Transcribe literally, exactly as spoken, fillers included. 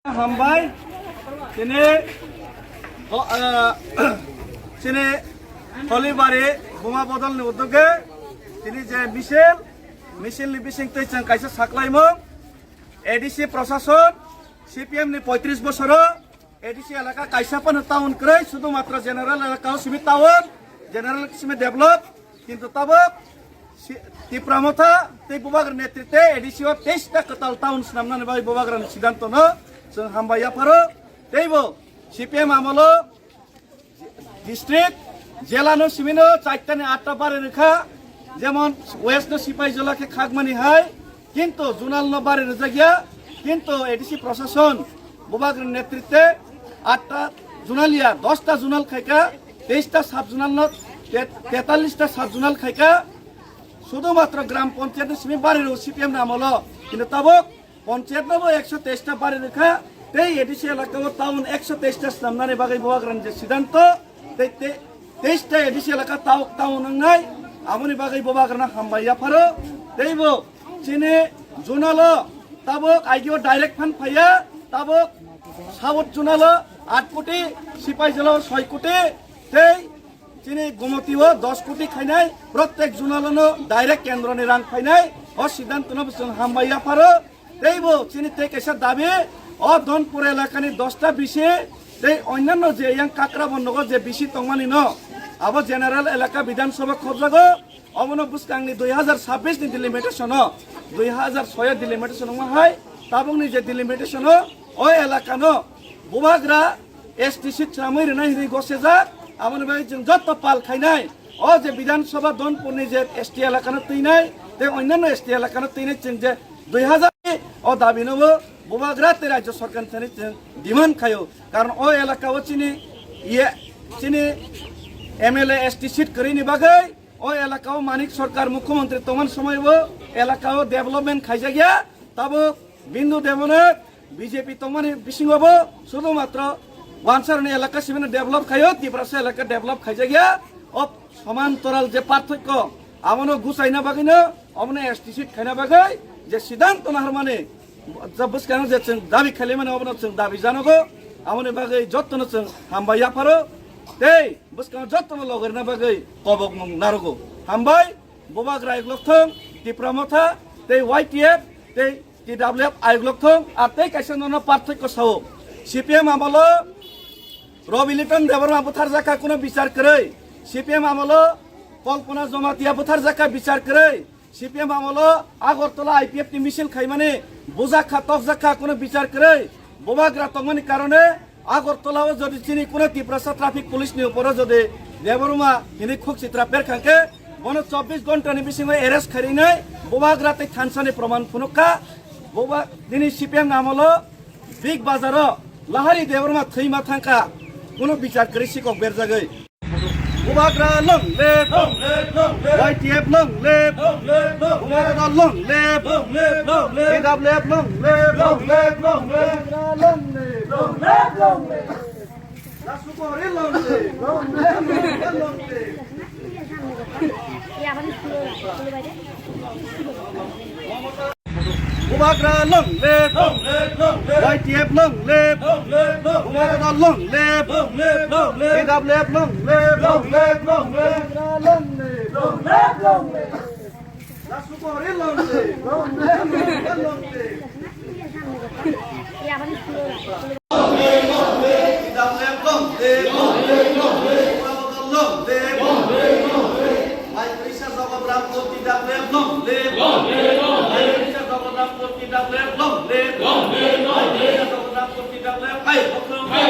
Hambai, tini, ho-, ah, tini Holibari Buma Bodolni uddoge, tini je misil, misilni bising twi chwng kaisa saklaimung, A D C prosason, C P M ni poitris bosoro, A D C elaka kaisa phano town kwrwi, sudhumatro general elaka o simi town, general simi develop, kintu tabuk si-, Tipra Motha tei Bubagra netrite A D C o teis ta kwtal town swnamnani bagwi Bubagrani siddhanto no chwng hambai yapharo. Teibo C P M amolo district, jela no simi no chaitani atta bari rwkha, jemon West no Sipaijala khe khakmani hai, kintu zonal no bari rwjakya, kintu A D C prosason Bubagrani netrite atta zonal ya, dosta zonal khaika, teis ta sub zonal no, te-, tetallis ta sub zonal khaika, sudhumatro gram panchayat no simi bari rw C P M ni amolo, kintu tabuk panchayat no bo ekso teis ta bari rwkha, tei A D C elaka o town ekso teis ta swnamnani bagwi Bubagrani je siddhanto, tei, tei, teis ta A D C elaka tau-, town wngnai, aboni bagwi Bubagrano hambai yapharo, teibo chini zonal o tabuk aigio direct fund phaiya, tabuk South zonal o aat koti, Sipaijala o soi koti, tei chini Gomoti o dos koti khainai, protek zonal no direct kendro ni rang phainai, o siddhanto no bo chwng hambai yapharo, teibo chini tei kaisa dabi, o Donpur elakani dosta bisi, tei onnanno je yang Kakrabon nogo je bisi tongmani no, abo general elaka Bidhan Sabha khobjago, obono bwskangni dui hazar sabbish ni delimitation o, dui hazar soi o delimitation wngma hai, tabukni je delimitation o, o elakano Bubagra S T seat chamwi rwnai hinwi gosejak, aboni bagwi chwng jotto pal khainai, o je Bidhan Sabha Donpurni je S T elakano twinai, tei onnanno S T elakano twinai chwng je dui hazar o dabino bo Bubagra tei Rajya Sorkar thani chwng demand khaio, karon o elaka o chini, iye, chini M L A S T seat kwrwini bagwi, o elaka o Manik Sarkar mukhyamantri tongmani somoi bo elaka o development khaijakya, tabuk Bindu Debnath B J P tongmani bisingo bo sudhumatro wansarni elaka sibino develop khaio, Tiprasa elaka develop khaijakya, o somantoral je parthokyo, abono gusaina bagwino, obono S T seat khaina bagwi je siddhanto naharmani, je bwskango je chwng dabi khailaimani, obono chwng dabi janogo, aboni bagwi jottono chwng hambai yapharo, tei bwskango jottono logorina bagwi kobokmung narogo. Hambai, Bubagra ayuk lokthung, Tipra Motha, tei Y T F, tei T W F ayuk lokthung, ar tei kaisa nono parthokyo sao. C P M amolo Rabi Liton Debbarma butharjakha kuno bichar kwrwi. C P M amolo Kalpana Jamatia butharjakha bichar kwrwi. C P M amolo Agartala I P F ni misil khaimani bujakha, tokjakha, kuno bichar kwrwi. Bubagra tongmani karone Agartala o jodi chini kuno Tiprasa traffic police ni uporo jodi Debbarma hini khuk sitra perkhang khe, bono chobbish ghonta ni bisingo arrest kharinai Bubagra tei thansa ni proman phunukha. Buba-, nini C P M amolo Big Bazar o Lahari Debbarma thwima thangkha, kuno bichar kwrwi sikok berjagwi. Bubagra long live! Long live, long live! Y T F long live! Long live, long live! Bubagra long live! Long live, long live! T W F long live! Long live, long live! Bubagra long live! Long live, long live! Lasukori long live! Long live, long live! Long live! Bubagra long live! Long live, long live! Y T F long live! Long live, long live! Bubagra long live! Long live, long live! T W F long live! Long live, long live! Bubagra long live! Long live, long live! Lasukori long live! Long live, long live! Long live! T W F long live! Long live, long live! Bubagra long live! Long live, long live! Mai Krishna Jagat Rampur T W F long live! Long live, long live! Mai Krishna Jagat Rampur T W F long live! Long live, long live! Mai Krishna Jagat Rampur T W F, hai, hai,